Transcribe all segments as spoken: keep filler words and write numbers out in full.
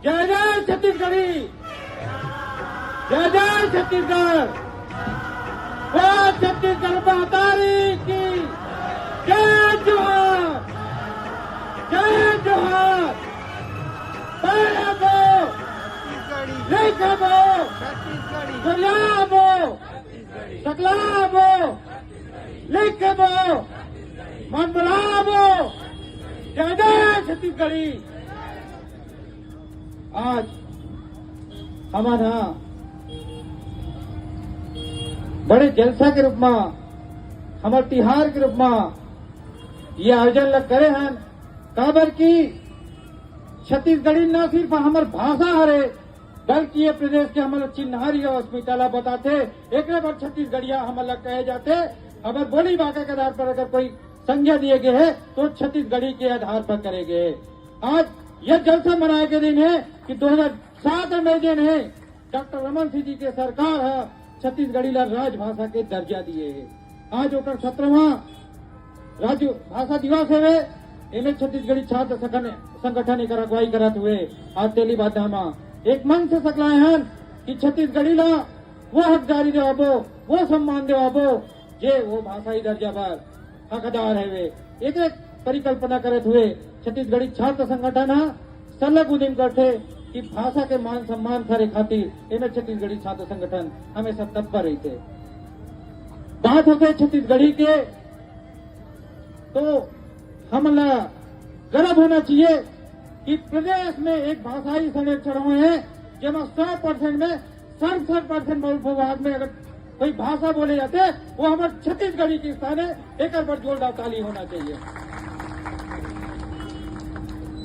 जय जय छत्तीसगढ़ी, जय जय छत्तीसगढ़, बोल छत्तीसगढ़ महतारी की जय जोहार, जय जोहार। पैरा बो, लेखा बो, दरिया बो, सकला बो, लेखा बो, मनबला बो, जय जय छत्तीसगढ़ी। आज हमन ह बड़े जलसा के रूप म, हमर तिहार के रूप म ये आयोजन ल करे हन, काबर कि छत्तीसगढ़ी न सिर्फ हमर भाषा हरे, बल्कि ये प्रदेश के हमर चिन्हारी अउ अस्मिता ल बताथे। एकरे बर छत्तीसगढ़िया हमन ल कहे जाथे। हमर बोली भाखा के आधार पर अगर कोई संज्ञा दिए गए हे, तो छत्तीसगढ़ी के आधार पर करे गए हे। आज ये जलसा मनाए के दिन हे कि दो हज़ार सात में जेन हे डॉक्टर रमन सिंह जी के सरकार ह छत्तीसगढ़ी ला राजभाषा के दर्जा दिए हे। आज ओकर सत्रहवाँ राज्य भाषा दिवस हवे, एमे छत्तीसगढ़ी छात्र संगठन, संगठन एकर अगुवाई करत हुए आज तेलीबांधा म एक मंच से सकलाए हन कि छत्तीसगढ़ी ला वो हकदारी देवाबो, वो सम्मान देवाबो, जे वो भाषाई दर्जा बर हकदार हवे। एक, एक परिकल्पना करत हुए छत्तीसगढ़ी छात्र संगठन ह सरलग उदिम करथे कि भाषा के मान सम्मान करे खातिर एमे छत्तीसगढ़ी छात्र संगठन हमेशा तत्पर रहिथे। बात होथे छत्तीसगढ़ी के, तो हमन ला गर्व होना चाहिए कि प्रदेश में एक भाषाई सर्वेक्षण हुए हे, जेमा सौ परसेंट में सड़सठ परसेंट विभाग में अगर कोई भाषा बोले जाथे, वो हमर छत्तीसगढ़ी के स्थान हे। एकर बर जोरदार ताली होना चाहिए।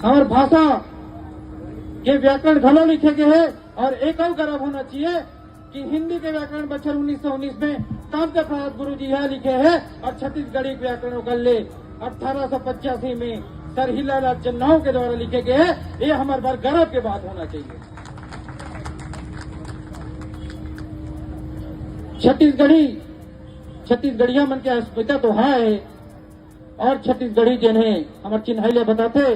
हमर भाषा के व्याकरण घलो लिखे गए हे अउ एक अउ गर्व होना चाहिए कि हिंदी के व्याकरण बछर उन्नीस सौ उन्नीस में कामदेव प्रसाद गुरु जी ह लिखे हे अउ छत्तीसगढ़ी के व्याकरण ओकर ले अठारह सौ पचासी में सर हीरालाल चन्नाव के द्वारा लिखे गए हे। ये हमर बर गर्व के बात होना चाहिए। छत्तीसगढ़ी, छत्तीसगढ़िया मन के अस्मिता तो हे अउ छत्तीसगढ़ी जेन हे हमर चिन्हाई ले बताथे।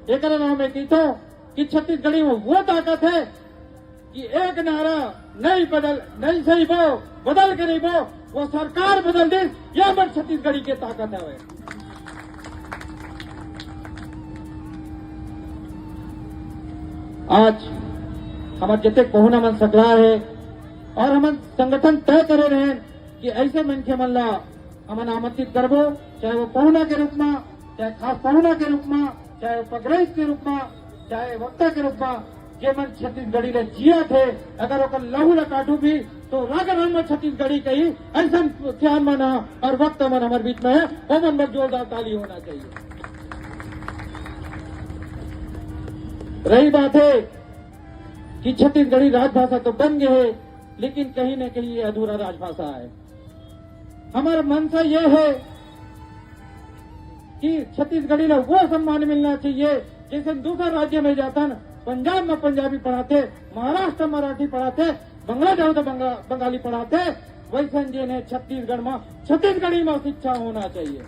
एकरे नाम में कहिथों कि छत्तीसगढ़ी में वो ताकत हे कि एक नारा नहीं बदल, नहीं सही बो, बदल के नहीं बो, वो सरकार बदल दे, ये हमर छत्तीसगढ़ी के ताकत हवे। आज हमर जते पहुना मन सकला हे अउ हमन संगठन तय करे रहेन कि ऐसे मनखे मन ला हमन आमंत्रित करबो, चाहे वो पहुना के रूप में, चाहे खास पहुना के रूप में, चाहे वो पगरइस के रूप में, चाहे वक्ता के रूप में, जे मन छत्तीसगढ़ी ले जियत हे, अगर ओकर लहू ला काटू भी, तो राग राम में छत्तीसगढ़ी कही, ऐसन सियान मन ह अउ वक्ता मन हमर बीच में हे, ओमन बर जोरदार ताली होना चाहिए। रही बात हे कि छत्तीसगढ़ी राजभाषा तो बन गए हे, लेकिन कहीं ना कहीं ये अधूरा राजभाषा हे। हमर मंशा ये हे कि छत्तीसगढ़ी ला वो सम्मान मिलना चाहिए, जैसे दूसर राज्य में जाथन, पंजाब में पंजाबी पढ़ाथे, महाराष्ट्र में मराठी पढ़ाथे, बंगला जाओ तो बंगा-, बंगाली पढ़ाथे, वैसन जेन हे छत्तीसगढ़ में छत्तीसगढ़ी में शिक्षा होना चाहिए।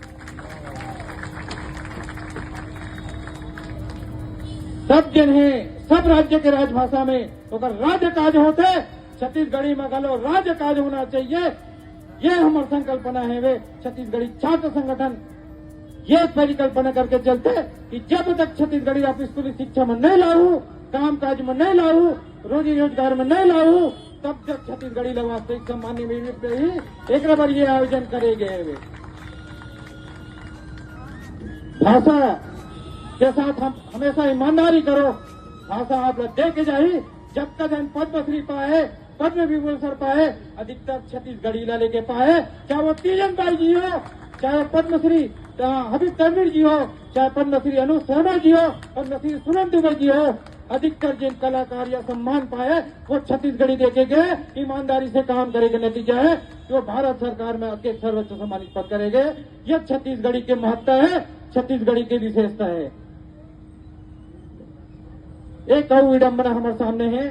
सब जेन हे, सब राज्य के राजभाषा में ओकर राज्य काज होथे, छत्तीसगढ़ी में घलो राज्य काज होना चाहिए। ये हमर संकल्पना हवे। छत्तीसगढ़ी छात्र संगठन ये परिकल्पना करके चलथे कि जब तक छत्तीसगढ़ी आप स्कूली शिक्षा में नहीं लाहू, काम काज में नहीं लाहू, रोजी रोजगार में नहीं लाहू, तब तक छत्तीसगढ़ी ला वास्तविक सम्मान नहीं मिल पाही। एकरा बर ये आयोजन करे गए हवे। भाषा के साथ हम हमेशा ईमानदारी करो, भाषा आप ला दे के जाही। जतका झन पद्मश्री पाए, पद्म विभूषण पाए, अधिकतर छत्तीसगढ़ी ला लेके पाए, चाहे वो तीजन बाई जी हो, चाहे पद्मश्री, अ, हबीब तनवीर जी हो, चाहे पद्मश्री अनुज शर्मा जी हो, पद्मश्री सुमन दुबे जी हो, अधिकतर जिन कलाकार या सम्मान पाए, वो छत्तीसगढ़ी देखे गए, ईमानदारी से काम करे के नतीजा हे, जो भारत सरकार में अकेक सर्वोच्च सम्मानित पद करे गए। ये छत्तीसगढ़ी के महत्ता हे, छत्तीसगढ़ी के विशेषता हे। एक अउ विडंबना हमर सामने हे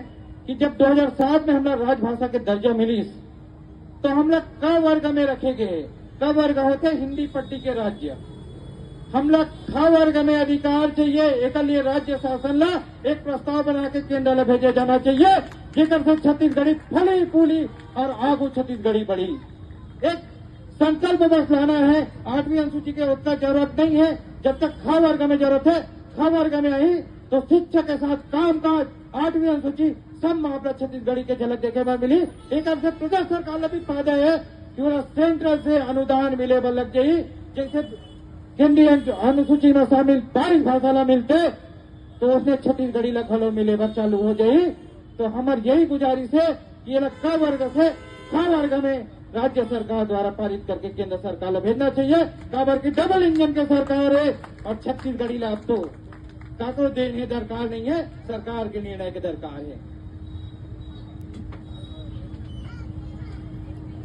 कि जब दो हज़ार सात में हमला राजभाषा के दर्जा मिलिस, तो हमला क वर्ग में रखे गए। क वर्ग होथे हिंदी पट्टी के राज्य। हमला खा वर्ग में अधिकार चाहिए, एकर लिए राज्य शासन ला एक प्रस्ताव बना के केंद्र ला भेजे जाना चाहिए, जेकर से छत्तीसगढ़ी फली फूली और आगू छत्तीसगढ़ी बढ़ी। एक संकल्प बस लाना है। आठवीं अनुसूची के उतना जरूरत नहीं है, जब तक खा वर्ग में जरूरत है, खा वर्ग में आई तो शिक्षा के साथ काम काज, आठवीं अनुसूची, सब मामला छत्तीसगढ़ी के झलक देखे बर मिली। एक से प्रदेश सरकार ला भी फायदा है कि ओला सेंट्रल से अनुदान मिले बर लग जाही। जैसे केंद्रीय अनुसूची में शामिल बारिश भाषा ला मिलते तो उसने छत्तीसगढ़ी ला घलो मिले बर चालू हो जाही। तो हमर यही गुजारिश है कि एला क वर्ग से ख वर्ग में राज्य सरकार द्वारा पारित करके केंद्र सरकार ला भेजना चाहिए। काबर की डबल इंजन के सरकार है और छत्तीसगढ़ी ला अब तो काकरो देन हे दरकार नहीं है, सरकार के निर्णय के दरकार है।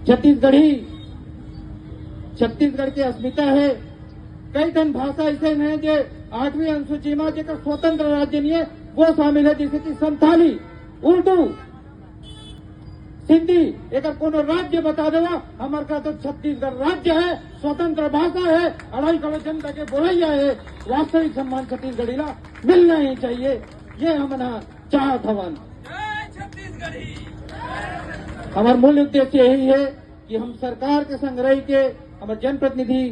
छत्तीसगढ़ी, छत्तीसगढ़ के अस्मिता है। कई ठन भाषा ऐसे हैं जो आठवीं अनुसूची में जेकर स्वतंत्र राज्य नहीं है, वो शामिल है, जैसे कि संथाली, उर्दू, सिंधी। एकर कोनो राज्य बता देवा, हमर का तो छत्तीसगढ़ राज्य है, स्वतंत्र भाषा है, अढ़ाई करोड़ जनता के बोलैया है। वास्तविक सम्मान छत्तीसगढ़ी ला मिलना ही चाहिए, ये हमन ह चाहत हवन। हमर मूल उद्देश्य यही है कि हम सरकार के संग रह के, हमर जनप्रतिनिधि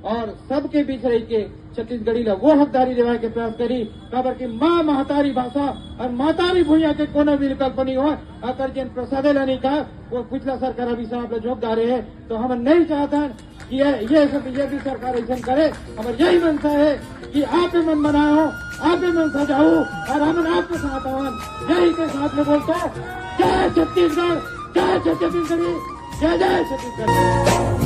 और सबके बीच रह के छत्तीसगढ़ी ला वो हकदारी देवाए के प्रयास करी, काबर कि माँ महतारी भाषा और महतारी भुइयां के कोनो विकल्प नहीं हो। अगर जेन प्रसादे ला नहीं कहा, वो पिछला सरकार अभी साहब ला झोंक डारे है, तो हम नहीं चाहत हन कि ये, ये सब बीजेपी सरकार ऐसा करे। हमर यही मंशा है कि आप मन बनाओ, आप मन सजाओ और हमन आपके साथ आवन। यही के साथ में बोलता हूँ, जय छत्तीसगढ़, जय छत्तीसगढ़ी, जय जय छत्तीसगढ़।